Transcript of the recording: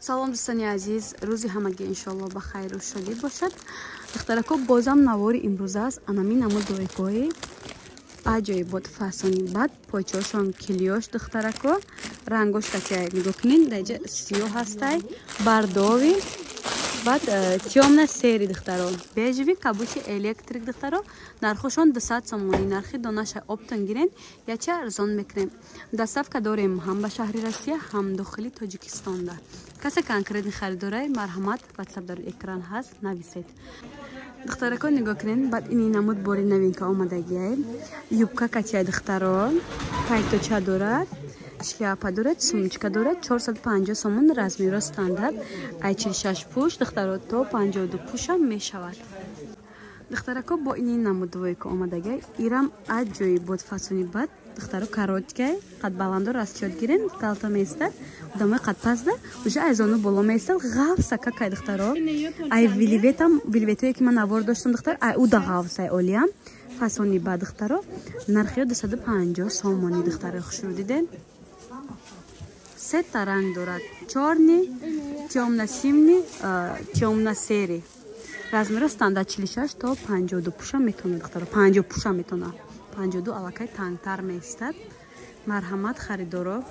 Салом, дӯстони азиз, рӯзи ҳамагӣ иншоалло ба хайру шодӣ бошад. Духтарако, бозам навори имрӯза аст. Анами намуд двойкаҳои аҷоибот, фасони бад, пойчаҳошон клёш, духтарако, рангош такия нигоҳ кунед, даҷа сиёҳ ҳастай, бордовый, баъд тёмно-серый, духтаро, бежевый, каблуки электрик, духтаро, нархошон 200 сомонӣ, нархи донаша оптом гирен, яча арзон мекунем. Доставка дорем ҳам ба шаҳри Россия, ҳам дохили Тоҷикистонда. Касе конкретный харидорай, марҳамат, Ватсап дар экран ҳаст, нависед. Духтарако, нигоҳ кунед, баъд ини намуд бори новинка омадагиай, юбка качай, духтаро, пайточа дорад, шляпа дорад, сумочка дорад, 450 сомон, размеро стандарт, ай 46 пуш, духтаро, то 52 пушам мешавад. Духтарако, бо ини намуд двойка омадагиай, ирам аҷоибот, фасони бад, духтаро, короткай, қадбаландо расчёт гирен, калта меистад, одамои қадпасда уже айзону боло меистад, ғафса какай, духтаро, ай вельветам, вельветое ки ман навор доштам, духтар, ай уда ғафсай олиям, фасони бад, духтаро, нархиё 250 сомонӣ. Духтаро хушрӯ, диден, сета ранг дорад: чёрный, тёмно-синий, тёмно-серый, размеро стандарт 46 то 52 пуша метавонад, духтаро, 50 пуша метавонад, 52 аллакай тангтар меистад. Марҳамат, харидоро.